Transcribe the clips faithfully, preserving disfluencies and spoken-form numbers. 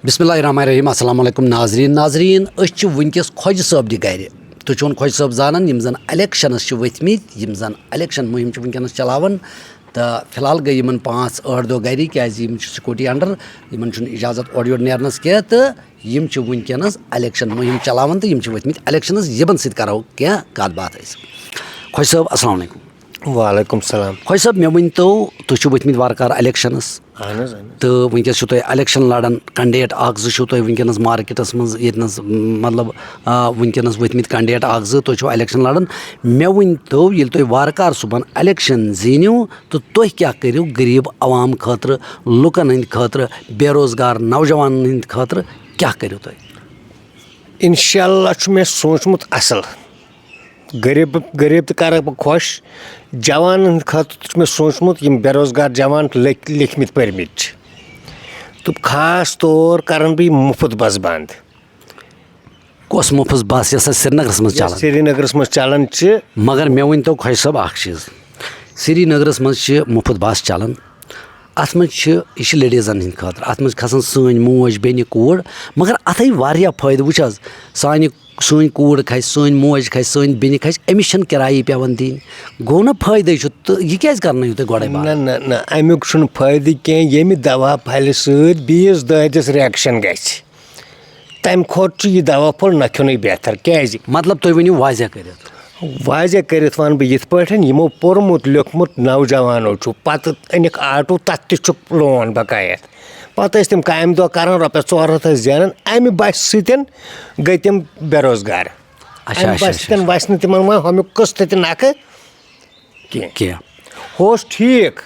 بسم اللہ الرحمن الرحیم۔ السلام علیکم ناظرین۔ ناظرین، أسۍ چھِ وٕنکیٚس خۄجہِ صٲبنہِ گرِ۔ تُہۍ چھِوٕ خۄجہِ صٲب زانان، یِم زن الیکشنس چھِ ؤتھۍ مٕتۍ، یِم زن الیکشن مُہِم چھِ وٕنکیٚنس چلاوان۔ تہٕ فی الحال گٔے یِمن پانٛژھ ٲٹھ دۄہ گرِ، کیازِ یِم چھِ سیکورٹی انڈر، یِمن چھُنہٕ اجازت اورٕ یورٕ نیرنس کینٛہہ۔ تہٕ یِم چھِ وٕنکیٚنس الیکشن مُہِم چلاوان تہٕ یِم چھِ ؤتھۍ مٕتۍ الیکشنس۔ یِمن سۭتۍ کرو کینٛہہ کتھ باتھ أسۍ۔ خۄجہِ صٲب، السلام علیکم۔ وعلیکم السلام۔ خۄجہِ صٲب، مےٚ ؤنۍ تو، تُہۍ چھِو ؤتھۍ مٕتۍ وارٕ کارٕ الیکشنس۔ اہن حظ، اہن حظ۔ تہٕ وٕنکیٚس چھِو تُہۍ الیکشن لڑان، کینڈیڈیٹ اکھ زٕ چھِو تُہۍ وٕنکیٚنس مارکیٹس منٛز، ییٚتہِ نس، مطلب، آ، وٕنکیٚنس ؤتھۍ مٕتۍ کینڈیڈیٹ اکھ زٕ، تُہۍ چھِو الیکشن لڑان۔ مےٚ ؤنۍ تو، ییٚلہِ تُہۍ وارٕ کارٕ صُبحن الیکشن زیٖنِو، تہٕ تُہۍ کیٛاہ کٔرِو غریٖب عوام خٲطرٕ، لُکن ہٕنٛدِ خٲطرٕ، بے روزگار نوجوانن ہٕنٛدِ خٲطرٕ کیٛاہ کٔرِو تُہۍ؟ انشاءاللہ چھُ مےٚ سوٗنٛچمُت اصل۔ غریٖب، غریٖب تہِ کرکھ بہٕ خۄش۔ جوانن ہٕنٛدِ خٲطرٕ تہِ چھُ مےٚ سوٗنٛچمُت، یِم بے روزگار جوان لٔکھ-، لیکھمٕتۍ پٔرمٕتۍ چھِ۔ تہٕ خاص طور کرن بہٕ یہِ مُفت بس بنٛد۔ کۄس مُفت بس یۄس سرینگرس منٛز یۄس چلان؟ سرینگرس منٛز چلان چھِ۔ مگر مےٚ ؤنۍ تو خۄجہِ صٲب اکھ چیٖز، سرینگرس منٛز چھِ مُفت بس چلان، اتھ منٛز چھِ، یہِ چھِ لیڈیزن ہٕنٛدِ خٲطرٕ، اتھ منٛز کھسان سٲنۍ موج، بیٚنہِ، کوٗر، مگر اتھے واریاہ فٲیدٕ۔ وٕچھ حظ، سانہِ، سٲنۍ کوٗر کھسہِ، سٲنۍ موج کھسہِ، سٲنۍ بیٚنہِ کھسہِ، أمِس چھنہٕ کرایی پٮ۪وان دِنۍ۔ گوٚو نہ فٲیدے چھُ، تہٕ یہِ کیٛازِ کرنٲیِو تُہۍ گۄڈے بنٛد؟ نہ، نہ، نہ، امیُک چھُنہٕ فٲیدٕ کینٛہہ، ییٚمہِ دوا پھلہِ سۭتۍ بیٚیِس دٲدِس reaction گژھِ۔ تَمہِ کھۄتہٕ چھُ یہِ دوا پھوٚل نہ کھیوٚنُے بہتر۔ کیٛازِ؟ مطلب، تُہۍ ؤنِو واضح کٔرِتھ۔ واضح کٔرِتھ وَنہٕ بہٕ یِتھ پٲٹھۍ، یِمو پوٚرمُت لیوٚکھمُت نوجوانو چھُ، پَتہٕ أنِکھ آٹوٗ، تَتھ تہِ چھُ loan بقایا۔ پَتہٕ ٲسۍ تِم کامہِ دۄہ کَران، رۄپیَس ژور ہَتھ ٲسۍ زینان، اَمہِ بَسہِ سۭتۍ گٔے تِم بے روزگار۔ اچھا، اَمہِ اچھا، بَسہِ اچھا۔ سۭتۍ وَسہِ نہٕ تِمَن وۄنۍ ہُمیُک قٕسطٕ تہِ نَکھٕ کینٛہہ۔ کینٛہہ۔ ہُہ اوس ٹھیٖک،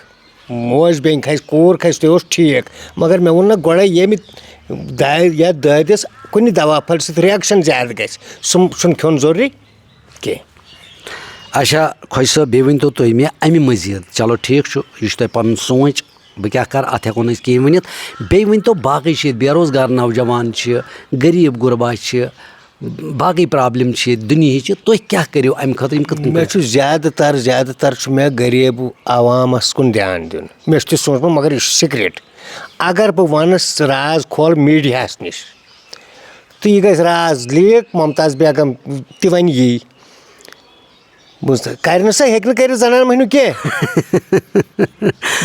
موج بیٚنہِ کھسہِ، کوٗر کھسہِ، تہِ اوس ٹھیٖک، مگر مےٚ ووٚن نہ گۄڈَے، ییٚمہِ دادِ یا دٲدِس کُنہِ دوا پھلہِ سۭتۍ reaction زیادٕ گژھِ، سُہ چھُنہٕ کھیوٚن ضروٗری کینٛہہ۔ اچھا، خۄجہِ صٲب، بیٚیہِ ؤنۍ تو تُہۍ مےٚ اَمہِ مٔزیٖد، چلو ٹھیٖک چھُ، یہِ چھُ تۄہہِ پَنُن سونٛچ، بہٕ کیٛاہ کَرٕ، اَتھ ہٮ۪کو نہٕ أسۍ کِہیٖنۍ ؤنِتھ۔ بیٚیہِ ؤنۍ تو باقٕے چھِ ییٚتہِ بے روزگار نوجوان چھِ، غریٖب غُربا چھِ، باقٕے problem چھِ ییٚتہِ دُنیہٕچہِ، تُہۍ کیٛاہ کٔرِو اَمہِ خٲطرٕ، یِم کِتھ کٔنۍ مےٚ کٔرِو؟ چھُ زیادٕ تر، زیادٕ تر چھُ مےٚ غریٖب عوامس کُن دیان دیُن۔ مےٚ چھُ تہِ سوٗنٛچمُت، مگر یہِ چھُ secret۔ اگر بہٕ ونہٕ، راز کھول میٖڈیاہس نِش، تہٕ یہِ گژھِ راز leak، ممتاز بیگم تہِ ونہِ یی۔ بوٗزتھا؟ کرِ نہٕ سۄ، ہیٚکہِ نہٕ کٔرِتھ زنان مٔہنیوٗ کینٛہہ۔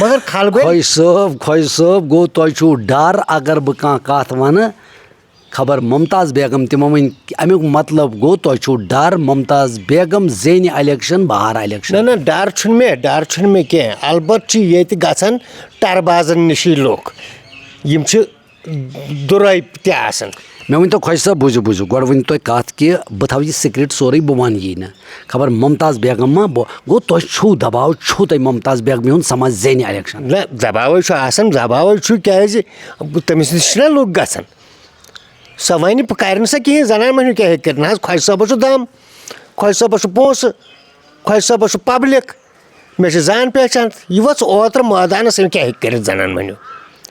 مگر خلبٔلۍ خۄجہِ صٲب، خۄجہِ صٲب، گوٚو تۄہہِ چھُو ڈر، اگر بہٕ کانٛہہ کتھ ونہٕ، خبر ممتاز بیگم تہِ ما ونہِ۔ امیُک مطلب گوٚو، تۄہہِ چھُو ڈر ممتاز بیگم زینہِ الیکشن، بہار الیکشن؟ نہ، نہ، ڈر چھُنہٕ مےٚ، ڈر چھُنہٕ مےٚ کینٛہہ۔ البتہٕ چھِ ییٚتہِ گژھان ٹربازن نِشی لُکھ، یِم چھِ دُرٲے تہِ آسان۔ مےٚ ؤنۍ تو خۄجہِ صٲب، بوٗزِو، بوٗزِو، گۄڈٕ ؤنۍ تُہۍ کتھ کہِ بہٕ تھاوٕ یہِ secret سورُے، بہٕ ونہٕ یی نہٕ۔ خبر ممتاز بیگم ما بہٕ، گوٚو تۄہہِ چھُو دباو، چھُو تۄہہِ ممتاز بیگمہِ ہُنٛد سما زینہِ الیکشن؟ نہ، دباوے چھُ آسان، دباوے چھُ، کیازِ تٔمِس نِش چھِنہ لُکھ گژھان۔ سۄ وَنہِ، بہٕ کَرِ نہٕ سۄ کِہیٖنۍ، زَنان مۄہنیو کیٛاہ ہیٚکہِ کٔرِتھ؟ نہ حظ، خۄجہِ صٲبَس چھُ دَم، خۄجہِ صٲبَس چھُ پونٛسہٕ، خۄجہِ صٲبَس چھُ public، مےٚ چھِ زان پہچان۔ یہِ وٲژ اوترٕ مٲدانَس، أمۍ کیٛاہ ہیٚکہِ کٔرِتھ زَنان مۄہنیو؟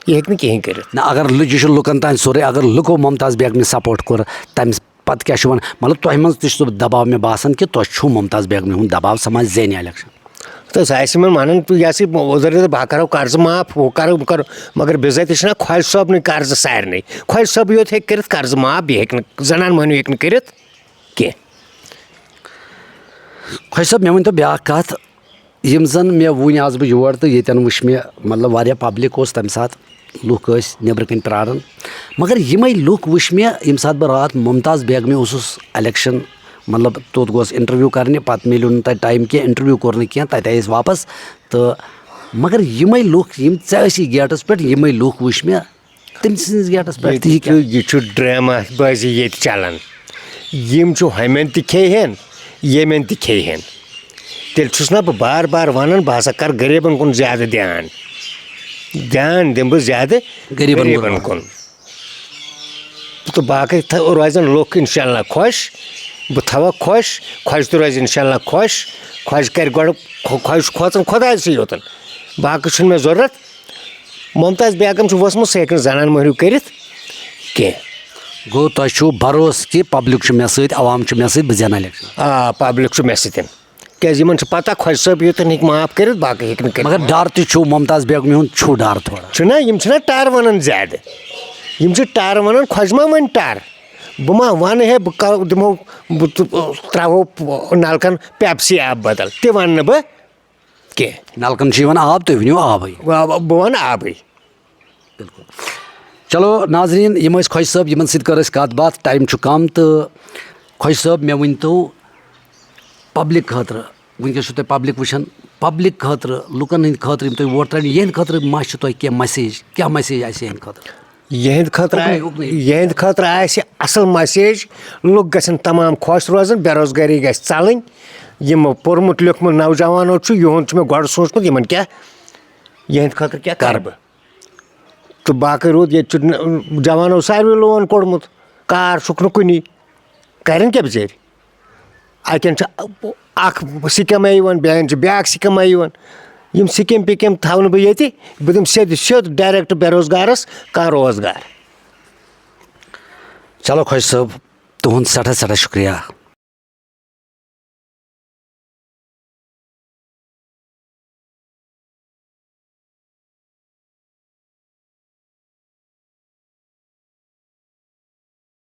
یہِ ہیٚکہِ نہٕ کِہیٖنۍ کٔرِتھ۔ نہ، اگر لُ-، یہِ چھُ لُکَن تام سورُے، اگر لُکو ممتاز بیگمہِ support کوٚر، تَمہِ پَتہٕ کیٛاہ چھُ وَنان؟ مطلب، تۄہہِ منٛز تہِ چھُ سُہ دباو، مےٚ باسان کہِ تۄہہِ چھُو ممتاز بیگمہِ ہُنٛد دباو، سۄ ما زینہِ election۔ تہٕ سُہ آسہِ یِمن وَنان، تہٕ یہِ ہسا یہِ اوترٕ دِتھ، بہٕ ہا کرو قرضہٕ معاف، ہُہ کرو، بہٕ کرو، مگر بِذٲتی چھُنہ خۄجہِ صٲبنٕے قرضہٕ سارنٕے۔ خۄجہِ صٲبٕے یوت ہیٚکہِ کٔرِتھ قرضہٕ معاف، بیٚیہِ ہیٚکہِ نہٕ، زنان مۄہنیو ہیٚکہِ نہٕ کٔرِتھ کینٛہہ۔ خۄجہِ صٲب، مےٚ ؤنۍ تو بیٛاکھ کَتھ، یِم زَن مےٚ وُنۍ آس بہٕ یور تہٕ ییٚتٮ۪ن وٕچھ مےٚ، مطلب، واریاہ public اوس تَمہِ ساتہٕ، لُکھ ٲسۍ نیٚبرٕ کَنۍ پرٛاران۔ مگر یِمَے لُکھ وٕچھ مےٚ، ییٚمہِ ساتہٕ بہٕ راتھ ممتاز بیگمہِ اوسُس election، مطلب، توٚت گوس interview کَرنہِ، پَتہٕ میلیو نہٕ تَتہِ time کینٛہہ، interview کوٚر نہٕ کینٛہہ، تَتہِ آیہِ أسۍ واپَس۔ تہٕ مگر یِمَے لُکھ، یِم ژےٚ ٲسی gateس پٮ۪ٹھ، یِمَے لُکھ وٕچھ مےٚ تٔمۍ سٕنٛدِس gateس پٮ۪ٹھ تہِ۔ ییٚتہِ کیٛاہ؟ چھُ، یہِ چھُ ڈرامہ بازی ییٚتہِ چلان۔ یِم چھُ ہُمٮ۪ن تہِ کھیٚیہِ ہن، ییٚمٮ۪ن تہِ کھیٚیہِ ہن۔ تیٚلہِ چھُس نہ بہٕ بار بار وَنان، بہٕ ہسا کَرٕ غریٖبَن کُن زیادٕ دیان۔ دیان دِمہٕ بہٕ زیادٕ غریٖبَن کُن۔ غریٖبَن کُن۔ تہٕ باقٕے تھا-، روزن لُکھ انشاءاللہ خۄش۔ بہٕ تھاوَکھ خۄش، خۄش تہِ روزِ انشاءاللہ خۄش۔ خۄش کَرِ گۄڈٕ، خۄ-، خۄش چھُ کھوژان خۄدایَسٕے یوتَن۔ باقٕے چھُنہٕ مےٚ ضوٚرَتھ۔ ممتاز بیگم چھِ ؤژھمٕژ، سۄ ہیٚکہِ نہٕ زنان مٔہنیوٗ کٔرِتھ کینٛہہ۔ گوٚو، تۄہہِ چھُو بھروسہٕ کہِ public چھُ مےٚ سۭتۍ، عوام چھُ مےٚ سۭتۍ، بہٕ زینہٕ election؟ آ، public چھُ مےٚ سۭتۍ۔ کیٛازِ یِمن چھِ پتہ، خۄجہِ صٲب یوتن ہیٚکہِ معاف کٔرِتھ، باقٕے ہیٚکہِ نہٕ کٔرِتھ۔ مگر ڈر تہِ چھُو، ممتاز بیگمہِ ہُنٛد چھُو ڈر تھوڑا۔ چھُنہ، یِم چھِنہ ٹر وَنان زیادٕ۔ یِم چھِ ٹر ونان، خۄجہِ ما ونہِ ٹر؟ بہٕ ما ونہٕ ہے، بہٕ کرٕ، دِمو، بہٕ تہٕ، ترٛاوو نلکن پیپسی ایپ بدل، تہِ ونہٕ نہٕ بہٕ کینٛہہ۔ نلکن چھِ یِوان آب، تُہۍ ؤنِو آبٕے۔ بہٕ، بہٕ ونہٕ آبٕے۔ چلو ناظریٖن، یِم ٲسۍ خۄجہِ صٲب، یِمن سۭتۍ کٔر اَسہِ کتھ باتھ، ٹایم چھُ کم۔ تہٕ خۄجہِ صٲب، مےٚ ؤنۍ تو، پبلک خٲطرٕ، وٕنکیٚس چھُو تُہۍ پبلک وٕچھان، پبلک خٲطرٕ، لُکن ہٕنٛدِ خٲطرٕ، یِم تُہۍ ووٹ ترٛاوان، یِہنٛدِ خٲطرٕ ما چھِ تۄہہِ کینٛہہ مسیج؟ کیٛاہ مسیج آسہِ یِہنٛدِ خٲطرٕ؟ یِہنٛدِ خٲطرٕ اُکنُے، آ-، اُکنُے۔ یِہنٛدِ خٲطرٕ آسہِ اصل مسیج۔ لُکھ گژھن تمام خۄش روزٕنۍ، بے روزگٲری گژھِ ژلٕنۍ۔ یِم پوٚرمُت لیوٚکھمُت نوجوانو چھُ، یِہُنٛد چھُ مےٚ گۄڈٕ سوٗنٛچمُت، یِمن کیٛاہ، یِہنٛدِ خٲطرٕ کیٛاہ کرٕ بہٕ؟ تہٕ باقٕے روٗد ییٚتہِ چھُ ن-، جوانو ساروٕے لون کوٚڑمُت، کار چھُکھ نہٕ کُنی، کرن کیٛاہ بِچٲرۍ؟ اتٮ۪ن چھِ اکھ سکیٖما یِوان، بیٚیَن چھِ بیٛاکھ سکیٖما یِوان۔ یِم سکیٖم پکیٖم تھاونہٕ بہٕ ییٚتہِ، بہٕ دِمہٕ سیٚدِ سیوٚد ڈایریکٹ بے روزگارس کانٛہہ روزگار۔ چلو خۄجہِ صٲب، تُہُنٛد سٮ۪ٹھاہ سٮ۪ٹھاہ شُکریہ۔